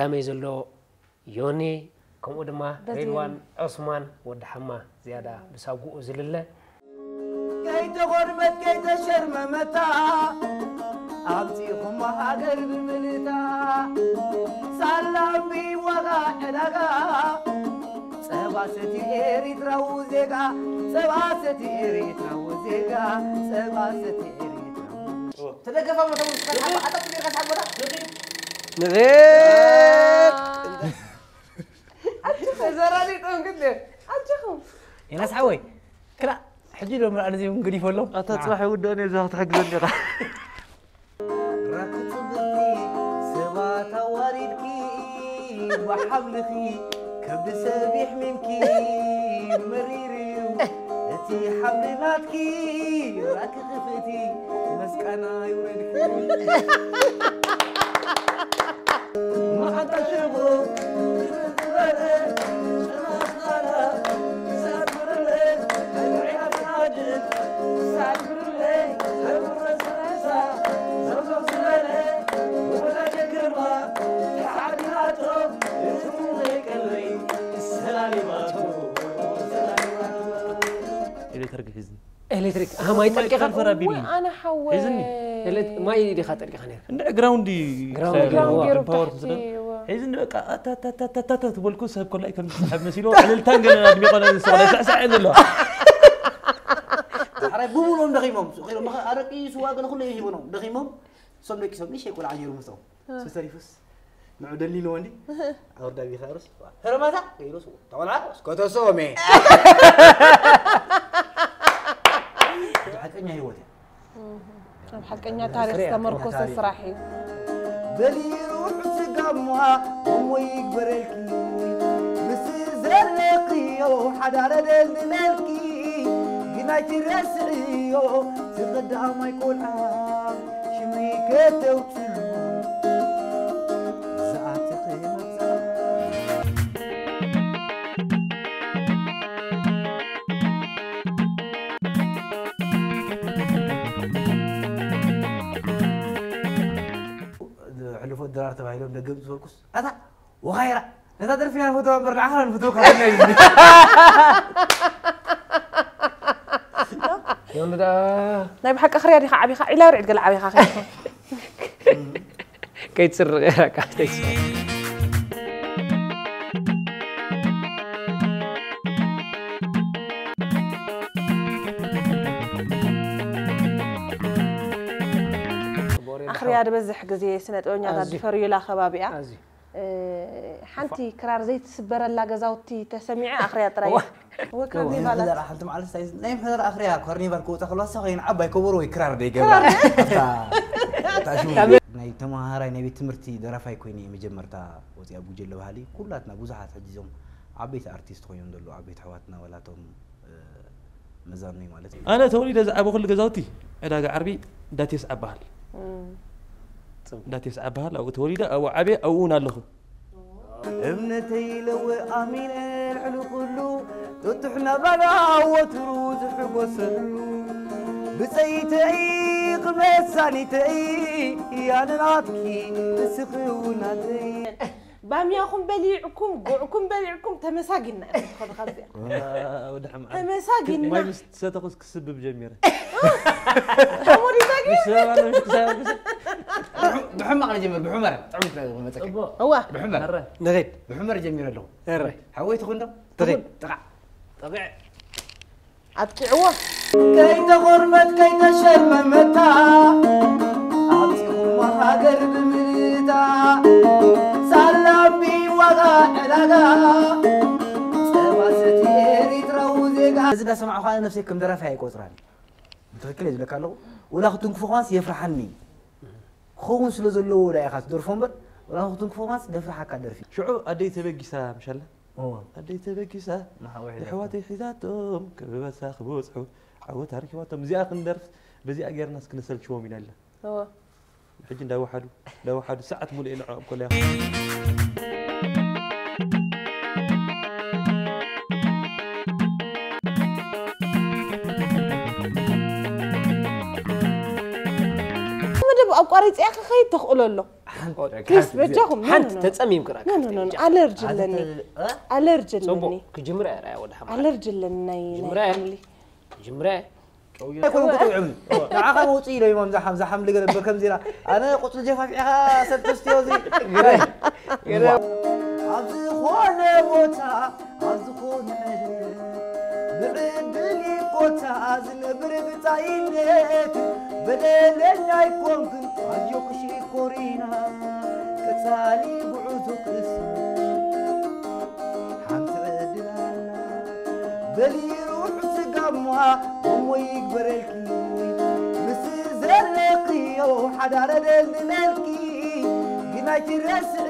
ከመይ ዘሎ ዮኒ፣ ከምኡ ድማ በቲ ሬድዋን ዑስማን ወዲ ሓማ ዝያዳ ብሳጉኡ ዝልለ። ከይተኾርመት ከይተሸርመመታ ኣምፂኹሞ ሃገር ብምልታ ሳላም ብዋጋ ዕዳጋ ጸባ ሰቲ ኤሪትራዊ ዜጋ ጸባ ሰቲ ኤሪትራዊ ዜጋ ጸባ ሰቲ ኤሪትራዊ ተደገፋ መተው ስከልሓ ዓጠጥ ቢርካ ስሓቦታ ንኺድ ኣጆኹም ዘራሪጦም ግን ኣጆኹም ዮናስ ሓወይ ክላ ሕጂ ዶ ምርኣል እዚ እውን ገዲፈሎም ኣታ ጽባሕ ይውዳእን እየ እዛ ክትሕግዘኒ ኢኻ ራኪ ጽብቕቲ ሰባት ኣዋሪድኪ ብሓብልኺ ከብዲ ሰብ የሕሚምኪ መሪር እዩ እቲ ሓብሊ ናትኪ ራኪ ክፍእቲ መስቀና ይውረድኪ መዓንጣ ሽቦ ኤሌክትሪክ ሒዝኒ ኤሌክትሪክ ኣሃ ማይ ጠልቂኻ ፈር ኣቢልኒ ኣነ ሓወ ሒዝኒ ኤሌት- ማይ ዲኻ ጠልቂኻ ነርካ እንደ ግራውንድ ግራውንድ ግራውንድ ግራውንድ ፓወር ታሕቲ ስለ ሒዝኒ በቃ ኣታታታታታ ትበልኩ ሰብ ኮላይ ከም ዝስሓብ መሲሉ ዕልልታን ገለ ኣድሚቆ ነዚ ሰብኣይ ስዕስዕ እየ ዘሎ ዳሕራይ ብምሉኦም ደኺሞም ሱቕ ኢሎም ኣረቂ ስዋ ገለ ኩሉ እዩ ሂቦኖም ደኺሞም እሶም ደቂሶም ንእሽተይ ቆልዓ ነይሩ ምስኦም እሱ ተሪፉስ ንዑ ደሊልዎ እንዲ ኣውርዳ ቢኻ ርስ ህረማታ ኢሉስ ተቆልዓ እስከተሶሜ ሓቀኛ ህይወት እያ ኣብ ሓቀኛ ታሪክ ዝተመርኮሰ ስራሕ እዩ በሊሩ ስጋማ እሞ ይግበረልኪ ምስ ዘለኽዮ ሓዳረ ደልድለልኪ ግናይቲ ረስዕዮ ዝቐዳማይ ቆልዓ ሽመይ ከተውፅሉ ዝኣትኺ መብፃ ሕልፎ ድራር ተባሂሎም ደገም ዝበልኩስ ኣታ ወኻይራ ነታ ደርፊ ኢና ንፈትዋ እምበር ንዓኻ ንፈትወካ ዘለና እዩ ዮኒ ደኣ ናይ ብሓቂ ክርያ ዲኻ ዓቢኻ ዒላ ውርዒድ ገለ ዓቢኻ ከይትኾን ከይትስርቕ ኢራካ ከይትስርቕ ኣኽርያ ዝበዝሕ ግዜ ስነ ጥበበኛታት ኣዝዩ። ዝፈርዩላ ከባቢ እያ ኣዝዩ ሓንቲ ክራር ዘይትስበረላ ገዛውቲ ተሰሚዐ ኣኽርያ ጥራይ እዋ። እወ ካርኒቫላት ሓንቲ መዓልቲ ናይ ምሕደር ኣኽርያ ኮርኒቫል ክወፃ ከሎ ኣሳ ኮይን ዓባይ ከበሮ ወይ ክራር ደይገብራ ናይ ተመሃራይ ናይ ቤት ትምህርቲ ደራፋይ ኮይነ መጀመርታ ወፂኣ ጉጀለ ባህሊ ኩላትና ብዙሓት ሕጂ እዞም ዓበይቲ ኣርቲስት ኮይኖም ዘለዉ ዓበይቲ ኣሕዋትና ወላቶም መዛኑይ ማለት እዩ ኣነ ተወሊደ ዝዓበኹሉ ገዛውቲ ዕዳጋ ዓርቢ ዳቴስ ዓባሃል ዳቴስ ዓባሃል ኣብኡ ተወሊደ ኣብኡ ዓብየ ኣብኡ እውን ኣለኹ እምነተይ ለወ ኣሚነ ልዕሊ ኩሉ ጥጡሕ ናባና ወትሩ ዝሕጎሰሉ ብፀይተይ ክመሳኒተይ ያንናትኪ ንስኺ ውናተይ ባምያኹም በሊዕኩም ጉዕኩም በሊዕኩም ተመሳጊና ኢኹም ትኸዱ ካብዚኣ ወዲ ሓምዓ ተመሳጊና ማይ ምስ ሰተኹስ ክስብብ ጀሚረ ተሞዲዛጊ ምስ ሰበብ ኣሎ ምሽ ክሳብ ብሕማቕ ንጀምር ብሑመረ ጥዑም መፀከ እዋ ብሑመረ ንኸይድ ብሑመረ ጀሚረ ኣለኹ እረይ ሓወይ ትኹን ዶ ትኹን። ጥቓዕ ኣጥቂዕዋ ከይተኾርመት ከይተሸርመመታ ኣብዚኹማ ሃገር ብምልታ ሳላም ብዋጋ ዕዳጋ ጸባ ሰቲ ኤሪትራዊ ዜጋ እዚ እንዳሰማዕኹ ኣነ ነብሰይ ከም ደራፋይ ኣይቆጽራን ብትኽክል እየ ዝብለካ ኣለኹ ወላ ክትንክፎ ኳንስ የፍርሓኒ ክኸውን ስለ ዘለዎ ዳ ኢኻ ትደርፎ እምበር ወላ ክትንክፎ ኳንስ ደፍርሓካ ደርፊ ሽዑ ኣደይ ተበጊሳ ምሻላ እዎ ኣደይ ተበጊሳ ንሓወይ የሕዋተይ ሒዛቶም ክብበሳ ክበፅሑ ዓወት ኣርኪባቶም እዚኣ ክንደርፍ በዚኣ ጌርናስ ክንሰልችዎም ኢና ኢላ እወ ሕጂ እንዳወሓዱ እንዳወሓዱ ሰዓት ሙሉእ ንዕኦም ኮለያ መደብ ኣቋሪፅያ ክኸይድ ተኽእሎ ኣሎ ክሪስ በጃኹም ሓንቲ ተጸሚም ክራክ ኣለርጂ ኣለኒ። ኣለርጂ ጽቡቅ ኣለኒ። ክጅምራ እያ ራያ ወደ ሓማ ኣለርጂ ኣለኒ ናይ ጅምራ ናይ እያ። ሓምሊ። ጅምራ እያ። ኣይኮይን ክትውዕም ንዓኻ መውፅእ ኢሎ እዮም ኣብዛ ሓምዛ ሓምሊ ገለበ ከምዚ ኢላ ኣነ ቁፅሪ ጀፋፊዕኻ ሰብ ተስትዮ እዚ ኣብ ዝኾነ ቦታ ኣብ ዝኾነ ዕለት ብዕድል ይኮታ ዝነብር ብፃይነት በደለኛ ኣይኮንክን ኣጆክሽ ኮሪና ቀፃሊ ጉዕዞ ክስ ሓንቲ ዕድል ኣላ በሊ ሩሕ ስጋማ እሞ ይግበረልኪ ምስ ዘለኽዮ ሓዳረ ደልድለልኪ ግን ኣይትረስዒ